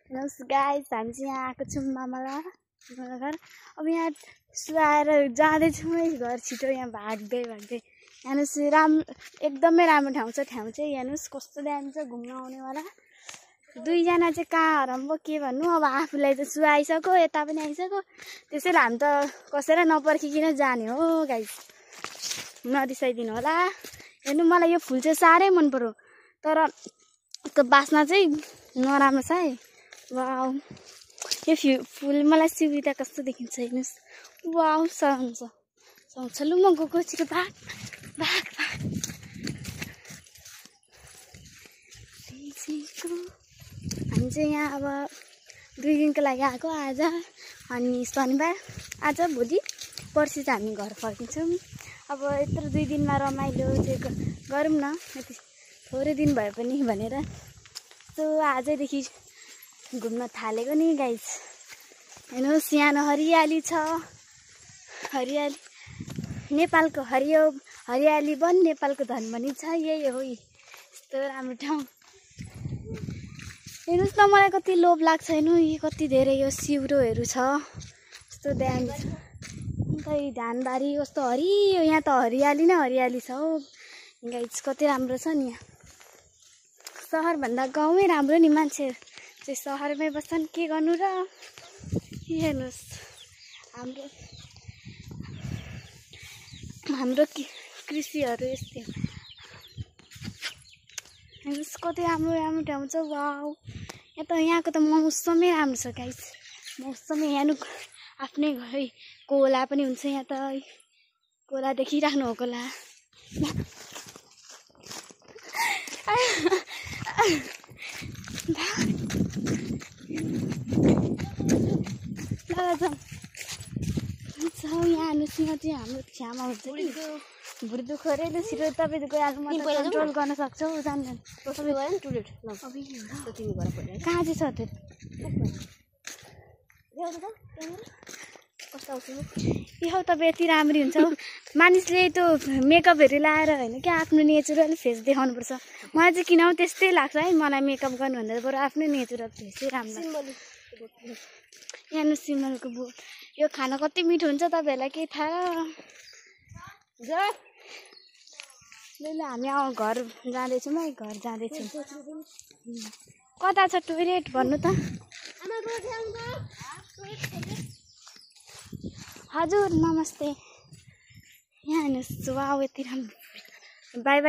हेर्नुहोस् गाइस, हामी चाहिँ यहाँ आएको छौँ मामाला घर। अब यहाँ सुहाएर जाँदैछौँ है घर छिटो, यहाँ भाग्दै भाग्दै। हेर्नुहोस् एकदमै राम्रो ठाउँ चाहिँ हेर्नुहोस् कस्तो दामी छ घुम्न आउनेवाला। दुईजना चाहिँ कहाँ हराउँ के भन्नु, अब आफूलाई त सुहाइसक्यो, यता पनि आइसक्यो, त्यसैले हामी त कसैलाई नपर्खिकन जाने हो गाइस, नरिसाइदिनु होला। हेर्नु मलाई यो फुल चाहिँ साह्रै मन पर्यो, तर त्यो बास्ना चाहिँ नराम्रो छ है। वाउ, यो फुल मलाई सुविधा कस्तो देखिन्छ हेर्नुहोस्। वाउ सुहाउँछ सुहाउँछ। लु म गएको छिटो भाग भाग भाग। हामी चाहिँ यहाँ अब 2 दिनको लागि आएको आज, अनि शनिबार आज भोलि पर्सि चाहिँ हामी घर फर्किन्छौँ। अब यत्रो 2 दिनमा रमाइलो चाहिँ गरौँ न, यति थोरै दिन भए पनि भनेर सो आजैदेखि घुम्न थालेको नि गाइस। हेर्नुहोस् यहाँ हरियाली छ, हरियाली नेपालको हरियाली वन नेपालको धन भनिन्छ, यही हो यस्तो राम्रो ठाउँ। हेर्नुहोस् न मलाई कति लोभ लाग्छ हेर्नु, यो कति धेरै यो सिउरोहरू छ, कस्तो दामी छ। खै धानबारी कस्तो हरियो, यहाँ त हरियाली नै हरियाली छ हो गाइस, कति राम्रो छ नि। यहाँ सहरभन्दा गाउँमै राम्रो नि, मान्छे चाहिँ सहरमै बस्छन्, के गर्नु र। हेर्नुहोस् हाम्रो कृषिहरू यस्तै हो। हेर्नुहोस् कति राम्रो राम्रो ठाउँ छ। वाउ, यहाँको त मौसमै राम्रो छ गाइस, मौसमै। यहाँ आफ्नै घरै कोला पनि हुन्छ, यहाँ त कोला देखिराख्नु हो कोला। यहाँ हेर्नुहोस्, यहाँ चाहिँ हाम्रो छ्यामा हुन्छ कि भुँडी दुख्यो अरे, ल छिटो तपाईँ गइहाल्नु, म त कन्ट्रोल गर्न सक्छौ जान्दैन। कहाँ चाहिँ छ त्यो यो तपाईँ यति राम्री हुन्छ हौ। मानिसले त्यो मेकअपहरू लाएर होइन क्या, आफ्नो नेचुरल फेस देखाउनुपर्छ। मलाई चाहिँ किन त्यस्तै लाग्छ है, मलाई मेकअप गर्नुभन्दा बरु आफ्नो नेचुरल फेसै राम्रो। यहाँ सिमलको बोट, यो खाना कति मिठो हुन्छ तपाईँहरूलाई केही थाहा? ल हामी घर जाँदैछौँ है, घर जाँदैछौँ। कता छ टोइलेट भन्नु त? हजुर नमस्ते। यहाँ हेर्नुहोस्, वाउ यति राम्रो। By by.